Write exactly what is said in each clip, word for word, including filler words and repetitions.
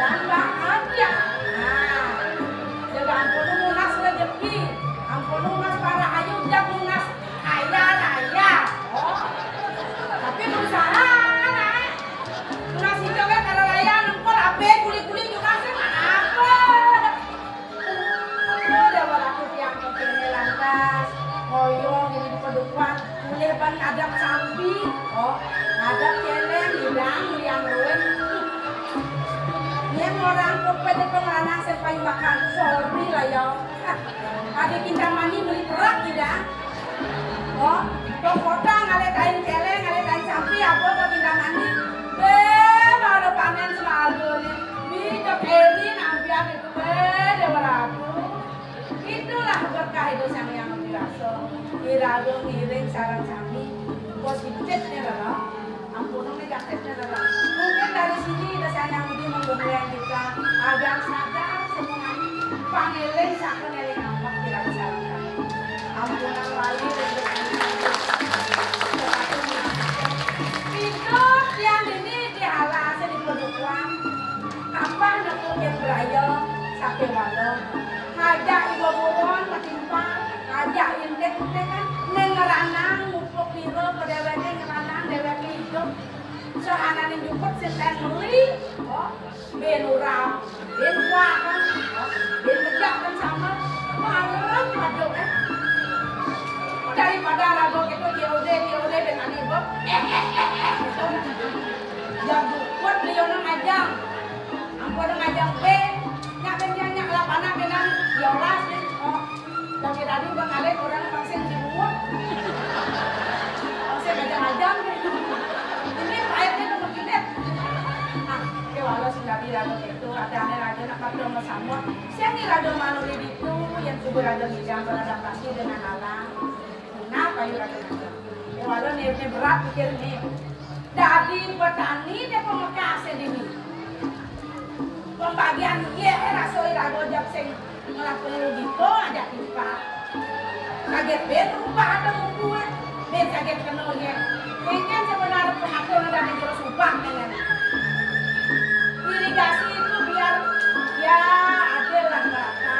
Tambah aja. Nah, jaga ampun nunas rezeki. Ampun nunas para ayu, jag nunas kaya raya. Oh. Tapi berusaha, nah. Nunas hijau kan kaya raya, nempel ape, kuli-kuli juga sih, apa? Udah berlaku tiang ke sini lantas, ngoyong jadi di pedukuhan, mulai ban ngadap sampi, oh, ngadap celeng, hidang, liang ruwet. Yang orang kopet itu ngelanang sepai makan, sorry lah ya. Ada kintamani beli perak tidak? Oh, kok kota ngalih kain celeng, ngalih kain sampi, apa kok kintamani? Be, baru panen semalu nih. Bijak Eri nampian itu, be, Dewa Ratu. Itulah berkah itu Sang Hyang Widi Wasa. Iraga ngiring sareng sami. Positifnya lho. Ampun, negatifnya lho. Mungkin dari sini Ida Sang Hyang Widi menggembleng kita agar sadar semuanya. Pangeling saken eling ampek iraga sareng sami. Ampunan wali rezeki. Hidup yang ini dihalasé di pedukuhan. Kapan nemu yang beraya sakéwala. Ngajak ibu buron ketimpang, ngajak indik-indik kan, neng ngeranang, mupuk pira, pedéwéké ngeranang, déwéké hidup. Sehanané nyupet sing ten meli, oh, ben urap, ben kuat kan, oh, ben tegak kan sama, marep paduk, eh. Daripada raga kita C O D, C O D dengan ibu. Yang dukut dia orang ajang. Ampun ngajak bé, nyak ben nyak nyak lah panak dengan ya oras deh. Oh, tapi tadi bang Alek orang vaksin di mulut. Vaksin aja aja gitu. Ini pahitnya tuh begini. Nah, ya walau si Nabi Raga itu ada aneh lagi nak pakai sama sama. Siang ini Raga Manuri itu yang juga Raga Mijang beradaptasi dengan alam. Kenapa ya Raga Mijang? Ya walau niatnya berat pikir nih. Dadi petani dé pamekasé dini. Pembagian iye rasa iraga jep sing ngelah perlu dito ajak timpal. Kaget ben rupa ada mungkué. Ben kaget kena iye. Mungkin sebenarnya pengatur dari jero sumpah dengan irigasi itu biar ya adil lah merata.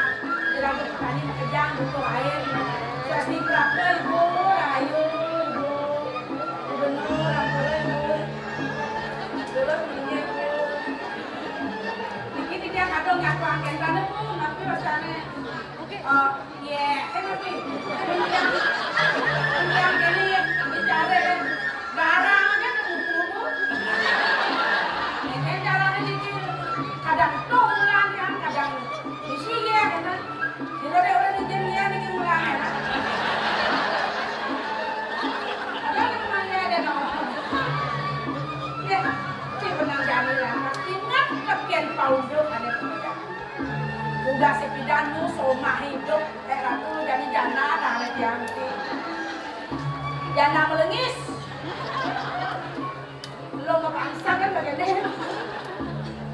Iraga petani makejang butuh air. Sasi prapta ibu, rahayu ibu. Gubernur, ampura ibu. Terus niki, Bu. Niki titiang kadung nyakuaken tane, Bu, tapi rasane, eh, ye, eh, tapi titiang, titiang kene bicara, eh, barang aja ke buku, Bu. Ini carane niki kadang tuh, kadang, kadang isi ya, kadang Sira dek ora nijin nian iki mulane. Ada namanya ada no. Ya, si benang jani lah. Ingat tepian paunduk ada pekerjaan. Udah sepidan nu somah hidup, eh ratu jadi jana dah ada tiang ti. Jana melengis. Lo ngebangsa kan bagian deh.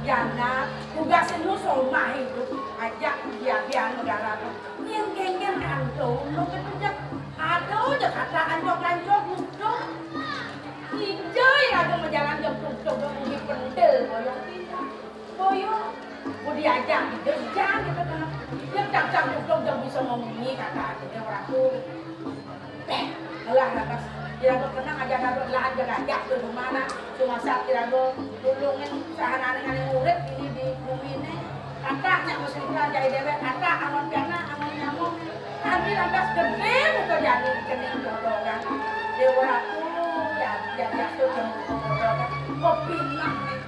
Jana, tugas nu somah hidup aja dia dia negara tu. Yang kengen antum lo ketujuh. Aduh, Jakarta anjok-anjok musuh. Ijai ada berjalan jok tuk-tuk, jok uji pendel, boyong tidak. Boyong. Mau diajak, gitu, jangan gitu, kena. Dia cak-cak tuk-tuk, jok bisa ngomong ini, kata, gitu, orang tu. Eh, alah, lantas, kira-kira pernah aja ada lahan jelajah di rumah, nah. Cuma saat kira-kira tulungin sahana dengan yang urip ini di bumi ini. Kata, nyak mesti kerja dewek, kata, amun kena, amun nyamuk. Kami lantas gede muka jadi kening bodoh, kan. Dewa aku, ya, ya, ya, tuh, bodoh, kan. Kok pinah, nih.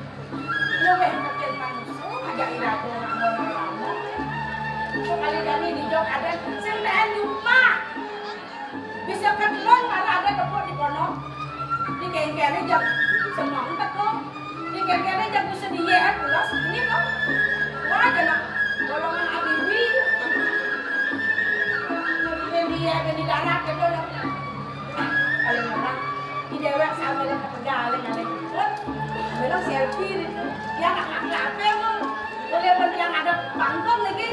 Luwih mungkin manusia, aja iraga nganggo ngelamun. Sekali kami di Jog ada sing tahan di rumah. Bisa ketelon malah ada tepuk di kono. Di kengkene jam semang teko. Di kengkene jam sedia pulas ini kok. Wah, kena golongan abibi. Ini dia, ini darat gitu ya. Paling ora di dewek sambil kepegal kali. Wah, bilang selfie itu. Ya nggak nggak apa mau. Boleh yang ada panggung lagi.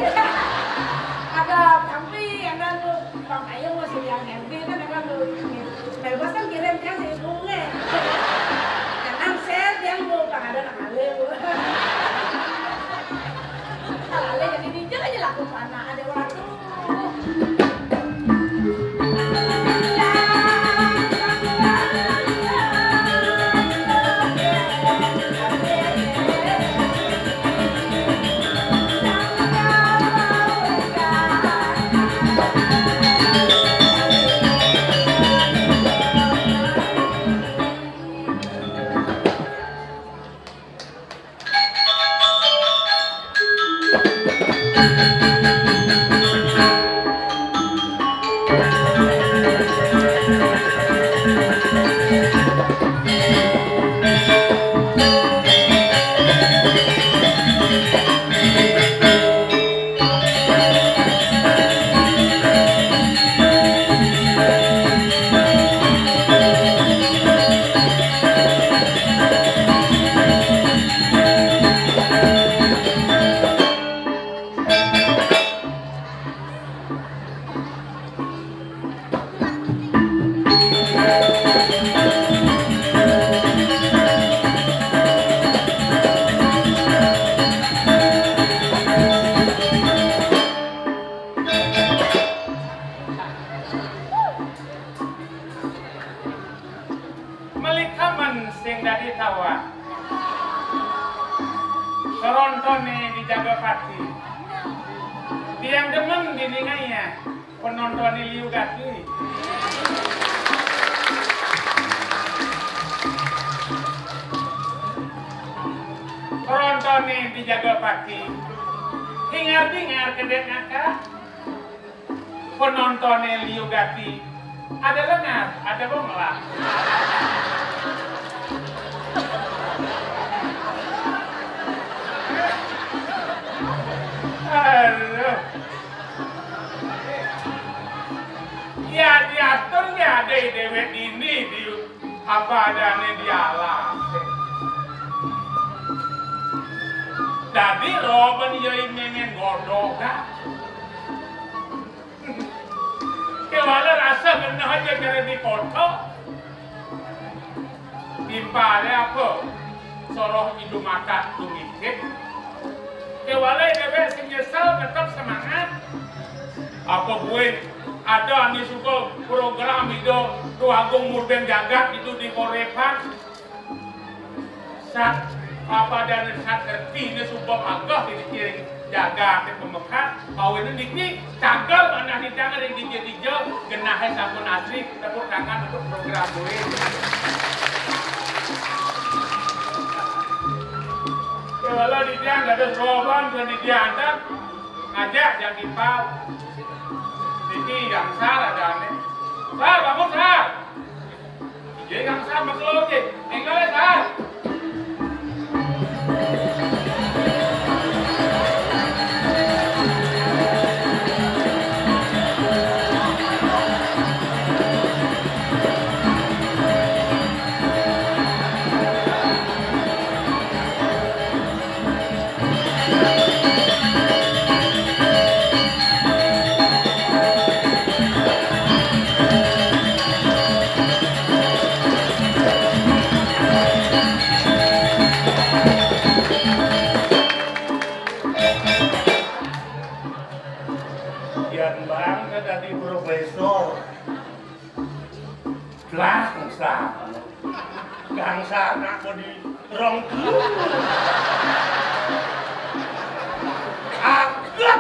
Ada kampi yang kan tuh. Bang Ayo mau sih yang selfie kan yang kan tuh. Bebas kan kirim kan sih bunga. Jangan share yang mau bang ada nak alih. Sing dadi tawah. Penontoné dijaga pati. Tiang demen diningayang. Penontoné liu gati. Penontoné dijaga pati. Hingar-bingar kedék ngakak. Penontoné liu gati. Ada lengar, ada bonglak. Aduh. Ya, diatur ya ada déwék dini di apa adané di alas. Dadi roben ya mémén godog, ah. Kéwala rasa genah aja cara di foto. Timpalé apa? Soroh idu mata tumitik. Kéwala déwék sing nyesel tetep semangat. Apa buin ada ané suka program Ida Déwa Agung Murben Jagat itu di Korépan. Sat, apa dan sat ngerti ini sumpah pagah ini kiring jaga ati pemekat, kawin niki cagal manah nidang ring dija-dija, genahé sampun asri, tepuk tangan untuk program duit. Ya, kalau di tiang ada serobang, dan di tiang ada ngajak yang timpal. Niki yang sar ada aneh. Sar, bangun sar. Nggih, Kang Sar, makelo nggih. Enggal, Sar. Yan bang ka dadi profesor. Gangsar. Gangsar nak di rong. Aget.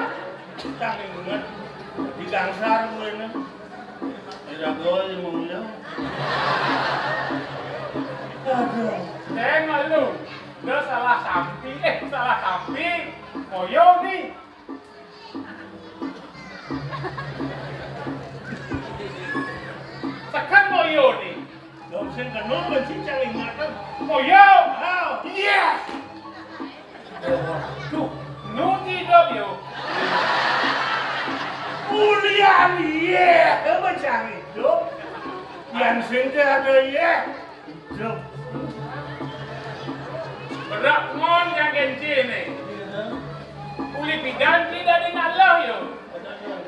Cang inget. Di gangsar kuwi ne. Ira gol mung ya. Aduh. Eh, malu. Udah salah sampi. Eh, salah sampi. Moyo nih. Tekan moyo ni. Dong sing kenul benci cang ingatan. Moyo. Ah. Iya. Duh, nu hidup yo. Ulian iya, apa cang hidup? Yang sing ada iya. Berak ngon yang kencing ni. Uli pidan tidak ada ngalah yo.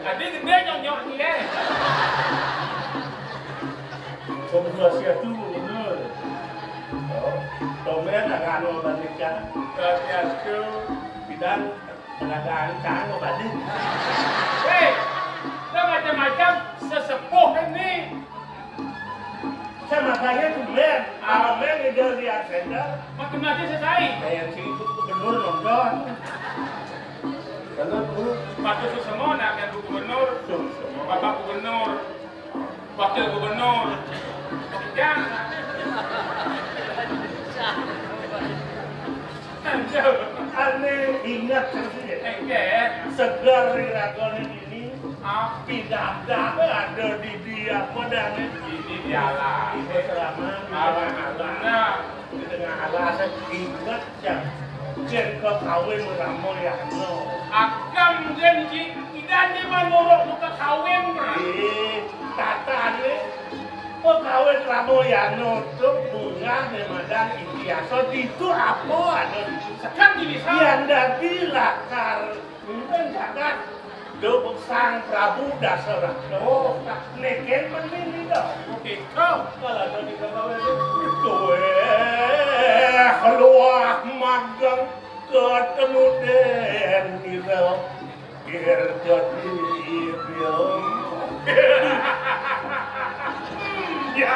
Tadi gede nyonyok ni eh. Swastiastu, Gubernur. Oh, tumben nak nganu balikan. Swastiastu. Pidan. Kadang-kadang cang badin. Hei, dah macam-macam sesepuh ini. Sama saya tumben, ah. Tumben ida di Arsenda. Makin aja sesai. Kayak si itu gubernur nonton. Kalau bu. Patuh semua nak kan gubernur. Semua. Bapak gubernur. Wakil gubernur. Yang Ane inget sih. Enggak. Segar di raga ini. Api dadak ada di dia apa dah ni? Ini dia lah. Ibu selama di tengah alas. Nah. Di tengah alas inget. Cang, cang kawin Ramayana. Akang jen ji, idan di manurut muka kawin, Bro. Eh, tata ni. Kawin Ramayana tu bunga ni madan itiasa ditu apa ada ditu. Sekan di bisa. Yang dadi lakar. Enten jagat. Duk Sang Prabu Dasarata. Oh, neken mending ida. Kita. Kalau ada di kawin. Tuh, eh, keluar magang ketemu den ida. Kir jadi ida. Ya.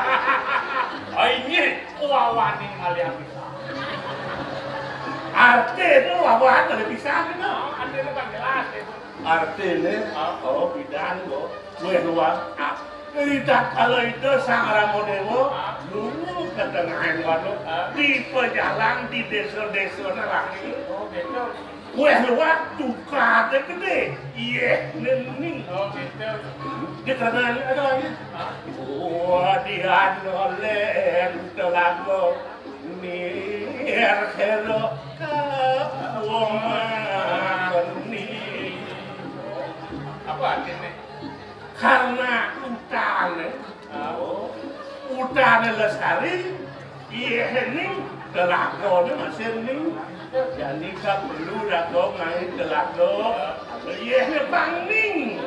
Ai, ini. Wow. Wani malian pisan. Arti itu apa? Ada pisan itu. Artinya kan jelas itu. Artinya, oh, bidan, kok. Wéh luar. Ah, cerita kalau itu Sang Ramadewa, dulu ketengahan waduk, di pejalan, di desa-desa lagi. Oh, gitu. Wéh luar, tukar gedé. Iya, nening. Oh, gitu. Dia karena ada lagi. Wah, dia noleh telaga. Nir hero kapuani. Apa artinya? Karena utane, utane lestari, iya ning telagane masih ning. Jadi tak perlu lagu main telaga. Iya ning bang ning.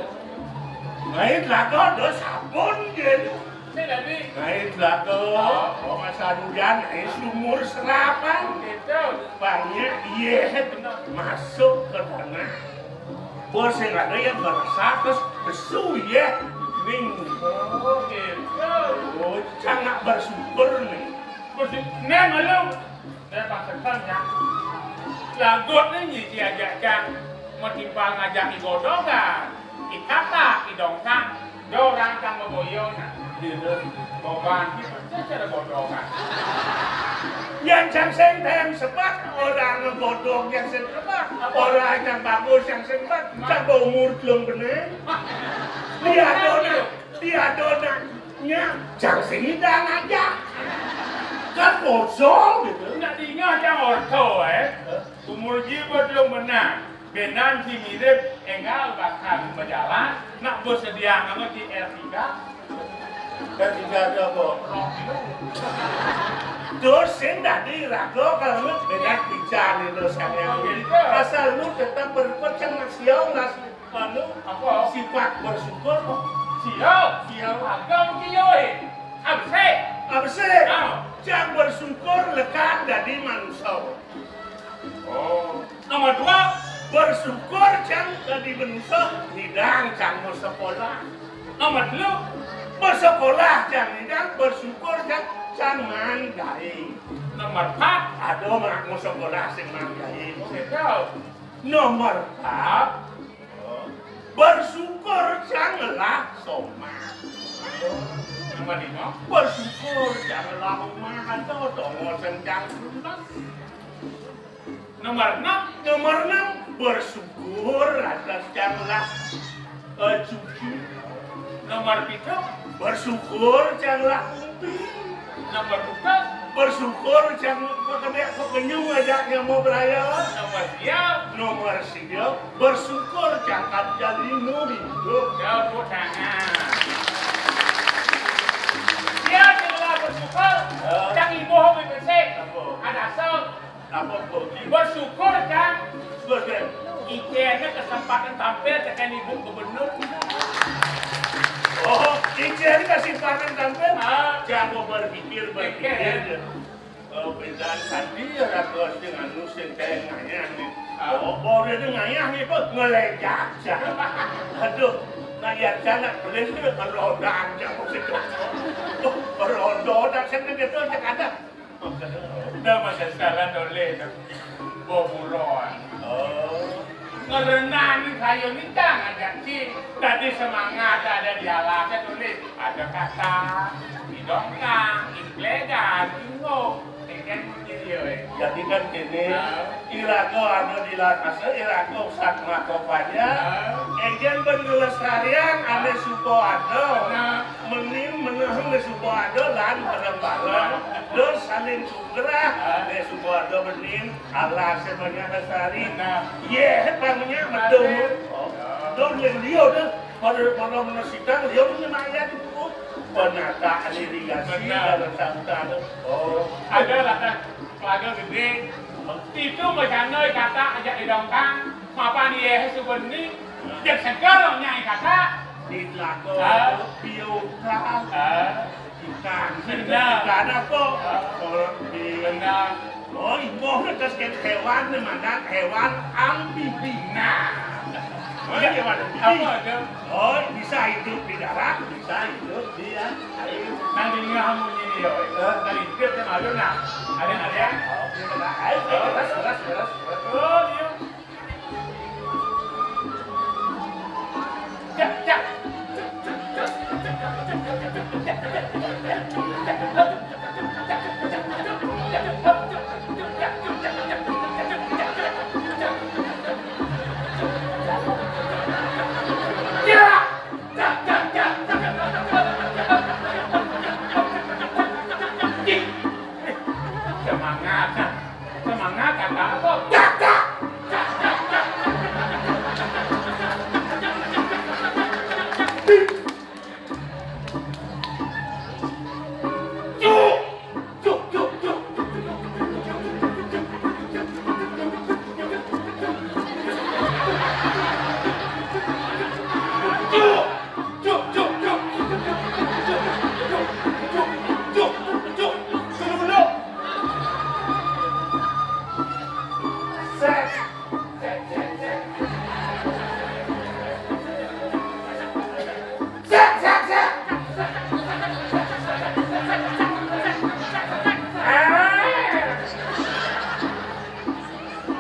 Main telaga dos sabun, Jin. Sing dadi. Nah, itu lah tuh. Oh, oh, masa hujan, nah, ini sumur serapan. Gitu. Banyak, iya, masuk ke tanah. Bos yang ada yang berasa terus besu, iya. Ning. Oh, gitu. Oh, sangat bersyukur nih. Bersyukur. Nih, malu. Saya pasekan ya. Lagut nih nyisi aja cang. Mau timpal ngajak igodogan. Ikata idongkang. Dorang kang maboyo nah. Gitu. Boban ki percaya cara bodogan. Yang cang senteng sebab orang ngebodog yang senteng sebab orang yang bagus yang senteng sebab cang umur belum bener. Dia dona, dia dona. Nya, cang sing ngidang aja. Kan kosong gitu. Ndak dingeh cang orto, eh. Umur jiwa belum benar. Benan si mirip enggal bakal berjalan, nak bersedia nama di R tiga. R tiga ada apa? Terus sing dadi raga kalau lu beda bicara itu saya. Asal lu tetap berbuat yang masih Anu, apa? Sifat bersyukur. Siap. Siap. Agam kiyo, eh. Absik. Absik. Ah. Cang bersyukur lekat dadi manusia. Oh. Nomor dua, bersyukur cang dadi manusia, ngidang cang mau sekolah. Nomor telu, bersekolah cang ngidang, bersyukur cang, cang manggai. Nomor empat, ada mak mau sekolah sing manggai. Oke, tahu. Nomor empat, bersyukur cang ngelah somah. Nomor lima. Bersyukur cang ngelah omah atau tongol sing cang sunat. Nomor enam. Nomor enam, bersyukur atas cang ngelah, eh, cucu. Nomor pitu. Bersyukur cang ngelah ubi. Nomor tujuh, bersyukur cang kok kena kok kenyum aja yang mau beraya. Nomor siap. Nomor siap, bersyukur cang kan jadi nu hidup. Jauh tangan. Dia adalah bersyukur. Ya. Cang ibu hobi bersih. Apa? Ada asal. Apa kok? Bersyukur kan? Bersyukur. Icenya kesempatan tampil tekan ibu gubernur. Oh, icenya kesempatan tampil? Ah. Jago berpikir, berpikir. Pikir, ya. Oh, pindahan tadi ya ragu sing anu sing kayak ngayah nih. Ah. Oh, boleh nih ngayah nih, kok ngelejak aja. Aduh, ngayah aja nak beli sih roda aja mesti cocok. Oh, roda tak sing gitu aja ada. Udah masa sekarang oleh boburon. Oh. Ngerenang saya minta ngajak si tadi semangat ada di alasnya tulis ada kata di dongkang, di gelegan, di ngok. Ini kan kunci dia, weh. Jadi kan gini, ah. Iraga anu di la-, asa iraga usah ngakopanya. Ah. Ejen ben ngelestarian ane suba ada. Nah. Menim meneheng ane suba ada lan bareng-bareng. Terus saling sugrah. Ah. Ane suba ada menim, alas semuanya lestari. Nah. Ye, bangunnya betul. Oh. Dong yang dia dah. Pada, pada menasihkan, dia punya mayat itu. Penataan irigasi. Benar. Dalam sangkar. Oh. Ada lah kan, keluarga gede. Itu macam mana kata ajak di dongkang, mapan dia suka ni, dia segar nyai kata. Di telaga, ah. Piutang. Ah. Ikan. Benar. Ikan apa? Ah. Kalau di. Benar. Oh, imbah atas hewan ni, mana hewan amfibi. Nah. Oh, ya, hewan amfibi. Apa tu? Oh, bisa hidup di darat, bisa hidup di, ya, air. Nang di tengah munyi ni. Yo, eh, tadi dia malu nah. Ada, ada. Oh, iya, benar. Ayo, ayo, keras, keras, keras, keras. Oh, iya. Semangat, semangat, kata apa?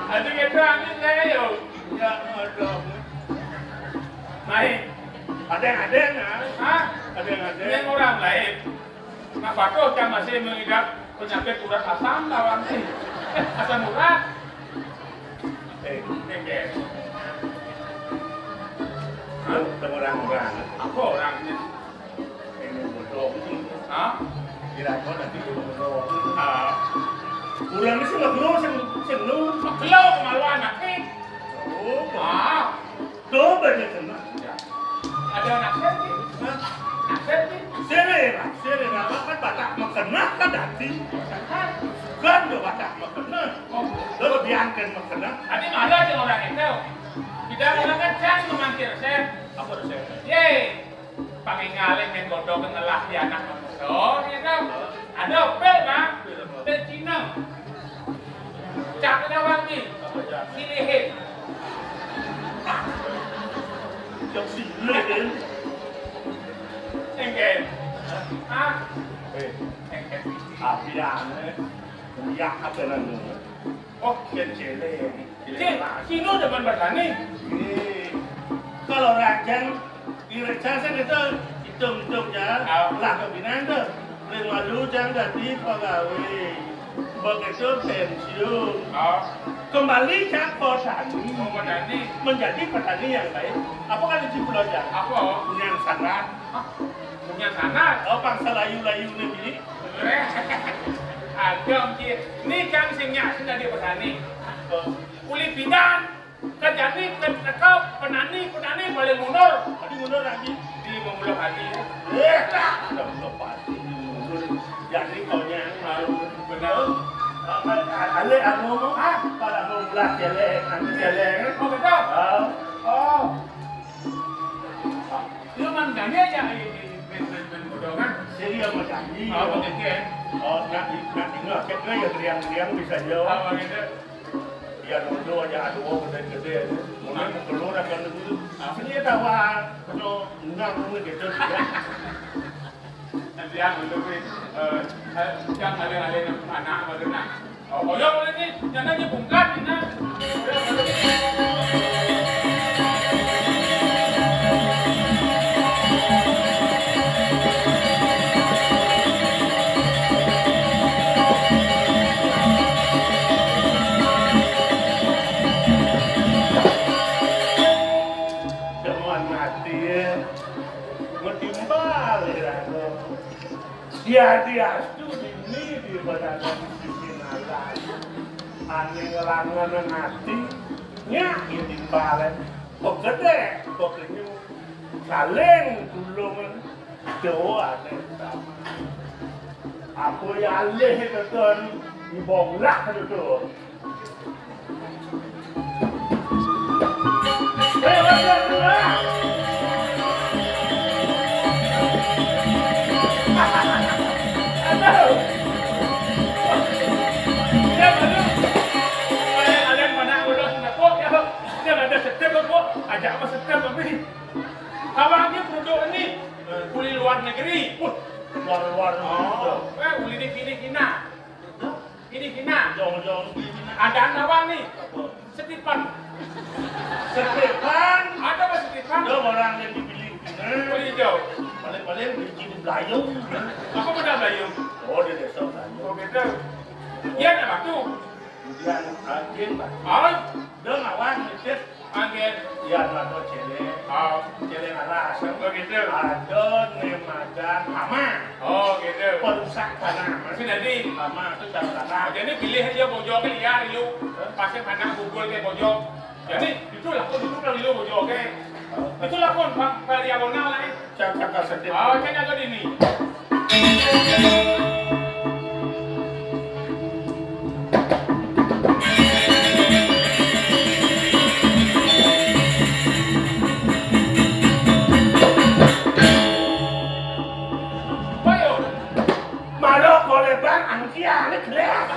Aduh, gitu, amin, saya, yo. Ya, aduh. Naik. Ada yang ada, nah. Hah? Ada yang ada. Ini orang lain. Nah, Pak Tuh kan masih mengidap penyakit urat asam lawan nih. Eh, asam urat. Eh, ini, guys. Hah? Orang-orang. Apa orangnya? Ini bodoh. Hah? Kira kau nanti bodoh. Ah. Orang ini sih nggak perlu, sing, sing lu. Nggak perlu, malu anaknya. Oh, ah. Coba dia kena. Ya. Ada anak saya sih. Hah? Anak saya sih. Sini, Pak. Sini, Pak. Kan Batak mah kena, kan dati. Kan udah Batak mah kena. Oh. Lo lebih angken mah kena. Tadi malu aja orang itu. Tidak, orang kan cang memangkir saya. Apa tuh saya? Ye. Pangingalé mén godhog ngelah di anak manusa, ya kan? Ada pil, Bang. Pil Cina. Capék wangi. Silihin. Cok silihin. Enggak. Ah. Eh, apian, eh. Kuliah apa nang? Oh, kecil. Cing, sino demen bertani. Ih, kalau rancang, di rancang saya kata hitung-hitung ya, ah, lah kebinaan tuh. Lima lu jang dadi pegawai. Begitu pensiun. Ah. Kembali ke petani. Oh, petani. Menjadi petani yang baik. Apa kata si Pulau Jang? Apa? Yang sangat. Hah? Punya sana. Oh, bangsa layu-layu nih. Ada, Om Jin. Ini kan sing nyak sing dadi petani. Uli bidan, kerjane pen-, teko penani, penani balik mundur. Tadi mundur lagi. Di Mumulok Haji. Eh, tak. Ada Mumulok Haji, mundur. Jadi kau yang mau. Benar. Ale, aku ngomong, ah, pada mau belah celeng, anu celeng. Oh, betul. Ah. Oh. Lu mah janji aja, eh, eh, main, main, main bodoh kan? Saya dia mau janji. Oh, begitu ya? Oh, nak, nak dengar, cek ya, teriang-teriang bisa jawab. Apa gitu? Ya, dulu aja ada uang gede-gede aja. Mau keluar akan dulu. Ah. Sini ada uang, penuh enam gitu, ya. Nanti yang untuk, eh, eh, yang ada-ada anak baru nak. Oh, oh, ya, boleh nih. Jangan aja bungkat, Dina. Temuan mati ya. Metimbal ya. Diadi astu dini di badan sisi nalar. Ane ngelangan ati, nyak ya timbale. Kok gede, kok kenyum. Saling tulungan. Doa ane sama. Apa ya alih keton, ibonglah keton. Awaknya produk ini, eh, kuli luar negeri. Wah, Luar-luar. Oh, eh, uli di sini Cina. Ini Cina. Jong-jong. Ada nawang nih. Apa? Stefan. Stefan. Ada apa Stefan? Dia orang yang dipilih. Pilih jauh. Paling-paling di sini Belayung. Apa benda Belayung? Oh, di desa Belayung. Oh, gitu. Iya, ada waktu. Kemudian akhir, Pak. Oh. Dia ngawang, nitip. Angin. Iya, ada cele. Oh. Cele ngaras. Oh, gitu. Ada nemajan hama. Oh, gitu. Perusak tanah. Sudah di. Hama itu cara tanah. Oh, jadi pilih aja bojok liar, yuk. Hah? Pasang anak bubul kayak bojok. Jadi, itulah, kok dulu kalau yuk bojok, oke. Oh. Itulah, pun, Pak, variabonal lah, eh. Cakak sedih. Oh, cakak sedih nih. Ayo. Malah koleban angkian, ini gelap.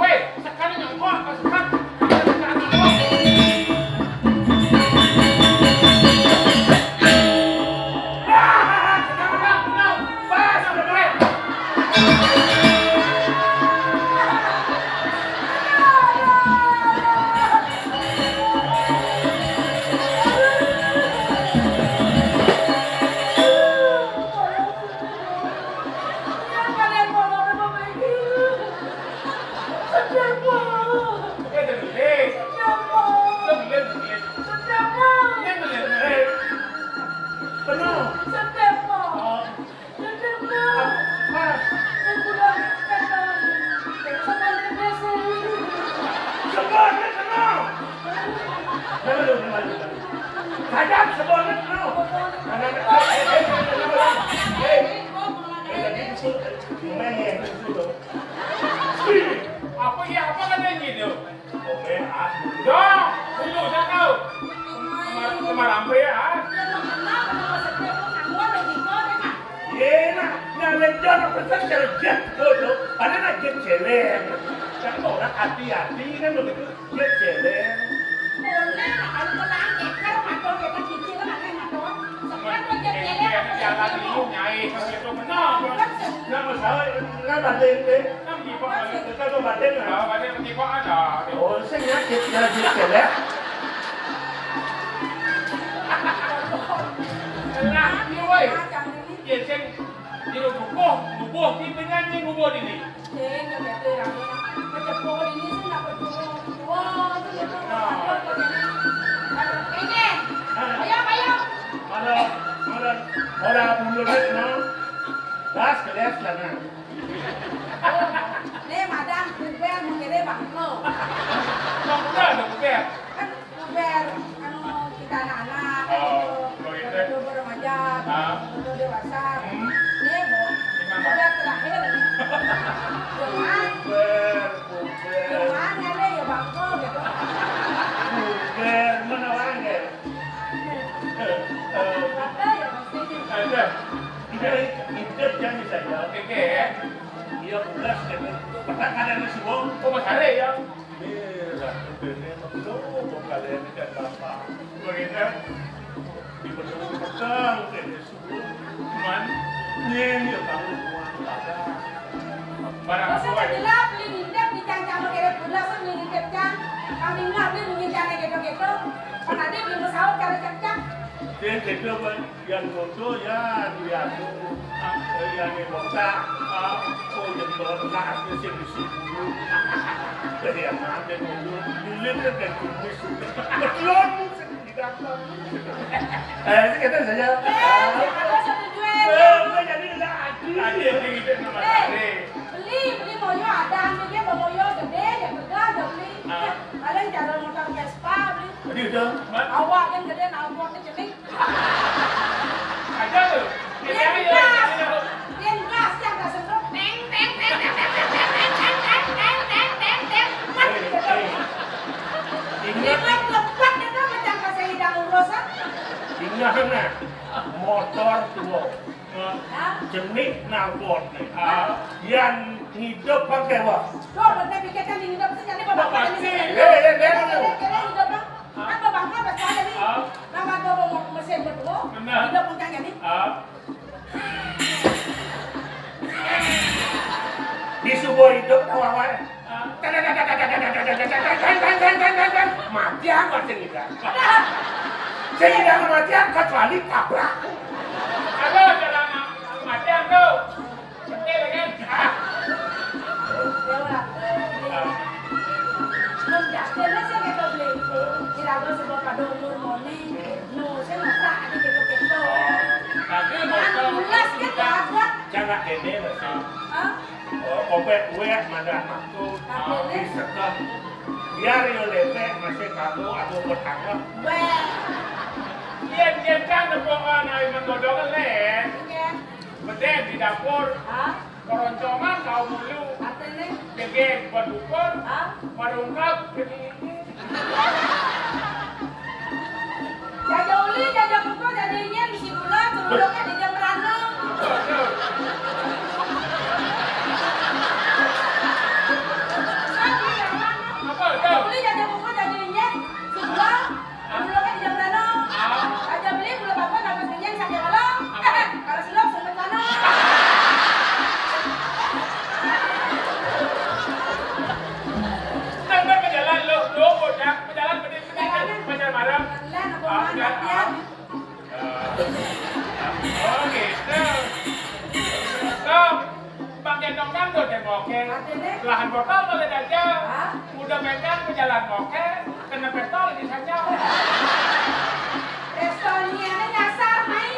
Weh, sekali nyengkok, sekat. Apa ya, apa katanya gitu? Oke, ah. Dong, dulu satu. Kemar-, kemarampe ya, ah. Iya, nah, nah, lejon apa sih kerja tuh? Ada nak cewek. Kan orang hati-hati kan begitu, dia cewek. Boleh lah, kalau tenang, keker, mato, keker, cicil, kan ada mato. Sekarang tuh dia cewek, apa jalan sih? Ini, nyai, kan gitu, benar. Kan se- Nggak masalah, nggak banding deh. Kan tipe kali. Kita tuh banding lah. Ah, banding tipe ada. Oh, saya nyakit, nyakit cewek. Lah, iya, woi. Iya, sing. Jero bubuh, bubuh, ki penyanyi bubuh dini. Sing, ya, betul, rame. Kecepo dini sih, nggak perlu. Wah, itu betul. Nah. Aduh, ini. Ayo, ayo. Mana, mana, ora mundur, no. Das, keles, sana. Oh, nih, madam, bubar, mengkira bangko. Bangko, ada bubar. Kan Bubar, anu, kita anak-anak, oh, gitu. Begitu. Begitu remaja, ah, begitu dewasa. Hmm. Ini, Bu, gimana? Bubar terakhir nih. Jangan. Bubar, bubar. Jangan, ya, deh, ya, bangko, gitu. Bubar, mana orang, ya? Ada, ya, pasti. Ada. Iya, hidup yang bisa, ya. Oke, ya. Iya, bubar, gitu. Pernah ada di Subang. Oh, Mas Hari, ya? Nih, lah, ini mah belum, kalian ini kan bapak. Begitu. Di Bedong, di Bedong, kayak di Subang. Cuman, nih, ya, tahu semua, ada. Barang. Masa apa tak ini? Jelas beli ngintip, di cang-cang lo kere pulas, beli ngintip cang. Kami nggak beli ngintip cang gitu-gitu. Kan ada beli pesawat, cara cang-cang. Dia gitu, Bang. Yang foto ya dianu, ah, yang botak, ah, oh, yang botak itu sih bisi bulu. Jadi yang ada dulu, dulu itu kayak kumis. Betul, tidak apa. Eh, itu kata saya. Eh, siapa setuju, eh? Eh, udah jadi udah ada. Ada yang gitu sama. Eh, tadi. Beli, beli moyo ada, ambil dia bawa moyo gede, ya pegang, ya beli. Ah. Paling jalan motor Vespa, beli. Jadi udah. Awak yang gede, nalpot ni cenik. Ada tu. Dia gas. Dia gas, dia gas semprot. Teng, teng, teng. Ingat. Ingat lebat dia tu macam pasal hidang urus, ah. Ingat nah, motor tua. Hah? Jenis nalpot ni. Ah. Yang hidup pakai wah. Tuh, betul pikirkan di hidup tu jadi bapak. Bapak ni. Eh, eh, eh, eh. Kira hidup, ah. Kan babangka pas ada ni. Ah. Nama tu mau mesin berdua. Benar. Hidup puncaknya ni. Ah. Boy hidup tawa wae. Matian wae sing ngidang. Sing ngidang matian kecuali tabrak. Halo, jangan matian tuh. Betul kan? Ah. Mun dak kene sing ketok beli. Kira-kira sebab pada umur moni, no, saya nggak pernah ada ketok-ketok. Tapi motor. Jelas gitu, ada. Jangan kene, Mas. Hah? Oh, kopek kuwe madah maksud. Tapi setelah biar yo lepek masih kamu aku bertanggung. Weh. Yen yen kan nepokan ae menggodong le. Iya. Bedek di dapur. Hah? Keroncongan kau mulu. Artine? Dege buat ukur. Hah? Merungkap. Jaja uli, jaja kuku, jaja inyen, bisi gula, turun di jam merana. Apa, apa? Jaja uli, jaja kuku, jaja inyen, bisi gula, turun di jam merana. Jaja beli, gula bakwan, nabas minyen, sakit malam. Apa? Harus lo, sempet sana. Sampai ke jalan lo, lo bodak, ke jalan. Pacar marah. Lah, aku mau latihan. Oh, gitu. Kok pakai tongkang tuh temboknya? Lahan botol kalau dajal. Udah megang ke jalan moke, kena pistol di saja. Pistolnya ini nyasar, mai.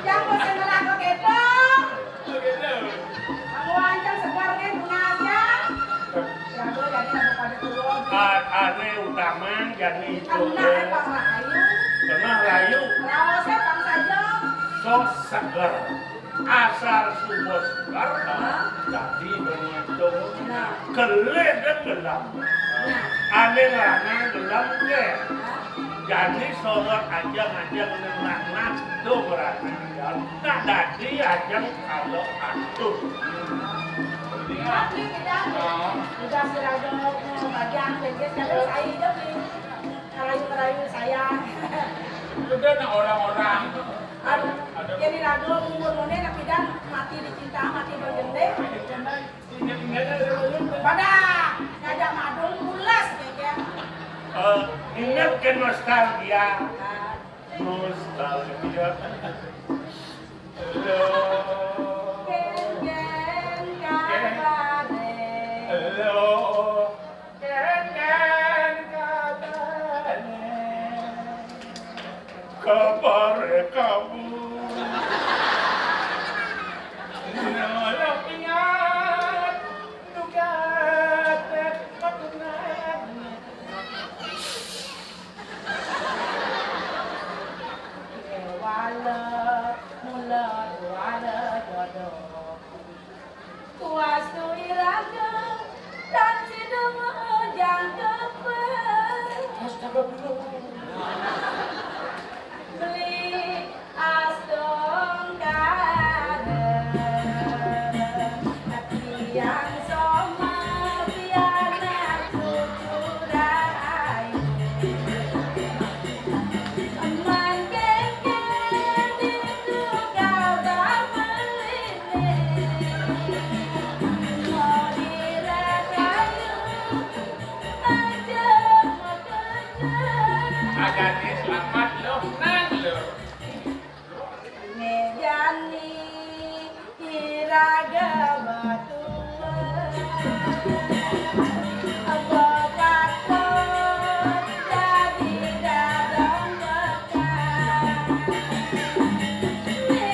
Yang bosan ngelak begitu. Begitu. Kamu ancam sebar kan bunga aja. Jago jadi apa pada turun. Ane utama jadi itu. Kena apa rayu? Kena rayu. Raosnya bang saja. Sos seger. Asal subuh seger. Jadi begitu. Nah. Kele dan gelam. Nah. Ane lanang gelam ke. Nah. Jadi sorot aja ngajak nang tuh berarti. Nah, dadi ajeng kalau atur. Tapi kita udah si Rajo mau bagian beges kan saya hidup nih. Ngerayu-ngerayu saya. Udah nah orang-orang. Aduh, jadi Rajo umur mone tapi dan mati dicinta, mati bergendeng. Ingat-ingat aja. Pada ngajak madung pulas ya. Eh, ingat ke nostalgia. Nah. Nostalgia. Lo. Kengken kabare. Lo. Kengken kabare. Kabare kamu. Lo ingat. Duga tet patungan. Wala mula wala jodoh. Kuastu iraga dan sidumu jangkepan. Astagfirullah. Beli astungkara tiang soma pianak cucu rayu. Ajane selamat lo, nang lo. Ngejani iraga batua. Apa patut jadi dadong bekas. Dewi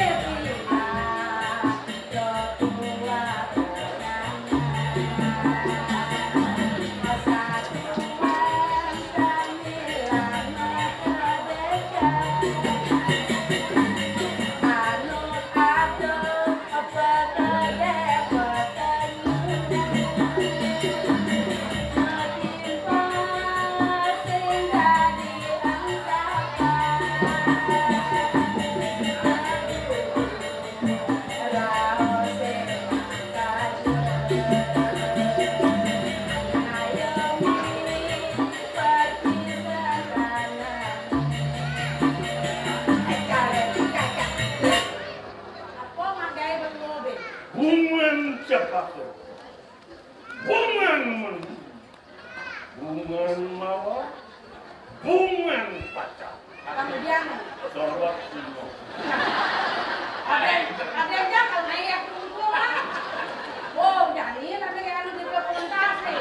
Cepat. Bungan men. Bungan mawar. Bungan pacar. Kemudian. Sorot semua. Ada, ada aja kalau naik aku dulu lah. Wow, jadi tapi kayak anu di dokumentasi.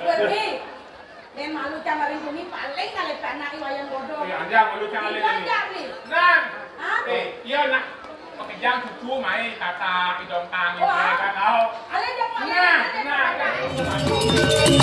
Berarti, dan malu cang ring kumi paling kali panak i wayang bodoh. Eh, anjang malu cang ring kumi. Anjang nih. Nah. Hah? Eh, iya nak. Makejang cucu mai kata idong tang. Wah. Kan tau. Ada yang mau. Nah, nah.